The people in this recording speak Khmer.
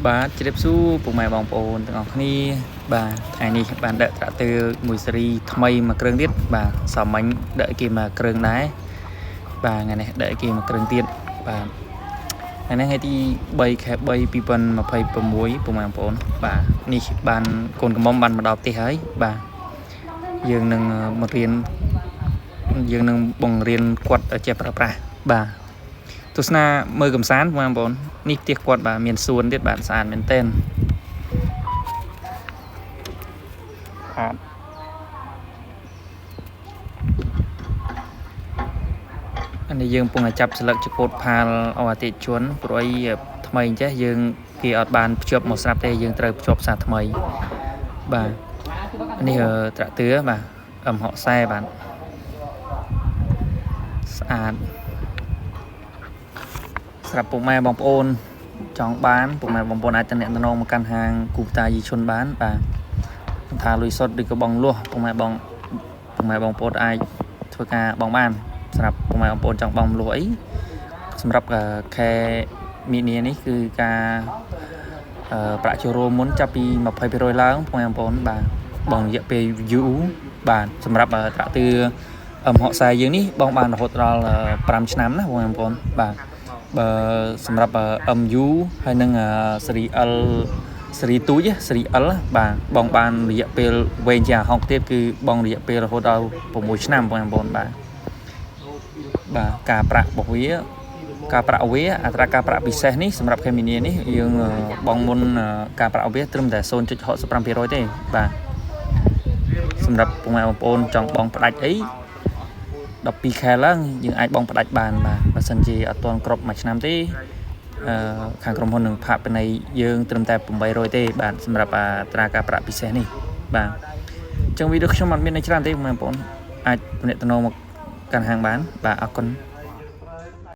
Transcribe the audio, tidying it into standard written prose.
បាទជ្រាបសួរពុកម៉ែបងប្អូនទាំងអស់គ្នាបាទថ្ងៃនេះបានដឹកត្រាក់ទ័រមួយស៊េរីថ្មីមួយគ្រឿងទៀតបាទសាមញ្ញដឹកគេមួយគ្រឿងដែរបាទថ្ងៃនេះដឹកគេមួយគ្រឿងទៀតបាទថ្ងៃនេះថ្ងៃទី3ខែ3 2026ពុកម៉ែបងប្អូនបាទនេះបានកូនកំមុំបានមកដល់ផ្ទះហើយបាទយើងនឹងមករៀនយើងនឹងបង្រៀនគាត់ឲ្យចេះប្រើប្រាស់បាទទស្សនាមើលកំសាន្តពុកម៉ែបងប្អូននេះផ្ទះគាត់បាទមានសួនទៀតបាទស្អាតមែនទែន បាទអានេះយើងកំពុងតែចាប់ស្លឹកចកូតផាលអអតិជនព្រោះអីថ្មីអញ្ចេះយើងគេអត់បានភ្ជាប់មកស្រាប់ទេយើងត្រូវភ្ជាប់សារថ្មីបាទនេះត្រាក់ទឿបាទ M60 បាទស្អាតស្រាប់ពុកម៉ែបងប្អូនចង់បានពុកម៉ែបងប្អូនអាចតំណងមកកាន់ហាងគូផ្តាយីឈុនបានបាទមិនថាលុយសុទ្ធឬក៏បងលួសពុកម៉ែបងពុកម៉ែបងប្អូនអាចធ្វើការបងបានសម្រាប់ពុកម៉ែបងប្អូនចង់បងលួសអីសម្រាប់ខែមីនានេះគឺការប្រាក់ចូលរួមមុនចាប់ពី20%ឡើងពុកម៉ែបងប្អូនបាទបងរយៈពេលយូរបាទសម្រាប់ត្រាក់ទឿ M60 យើងនេះបងបានរហូតដល់5ឆ្នាំណាបងប្អូនបាទបើសម្រាប់ MU ហើយនឹងស៊េរី L ស៊េរីទូចស៊េរី L បាទបងបានរយៈពេលវែងជាងអាហុកទៀតគឺបងរយៈពេលរហូតដល់6ឆ្នាំបងប្អូនបាទបាទការប្រាក់របស់វាការប្រាក់វាអត្រាការប្រាក់ពិសេសនេះសម្រាប់ខេមីនីនេះយើងបងមុនការប្រាក់វាត្រឹមតែ0.65%ទេបាទសម្រាប់ពុកម៉ែបងប្អូនចង់បងផ្ដាច់អី12ខែឡើងយើងអាចបងផ្ដាច់បានបាទបើសិនជាអត់ទាន់គ្រប់មួយឆ្នាំទេអឺខាងក្រុមហ៊ុននឹងផាកពិន័យយើងត្រឹមតែ800ទេបាទសម្រាប់អត្រាការប្រាក់ពិសេសនេះបាទអញ្ចឹងវីដេអូខ្ញុំអត់មានអីច្រើនទេបងប្អូនអាចទំនាក់ទំនងមកកាន់ហាងបានបាទអរគុណ។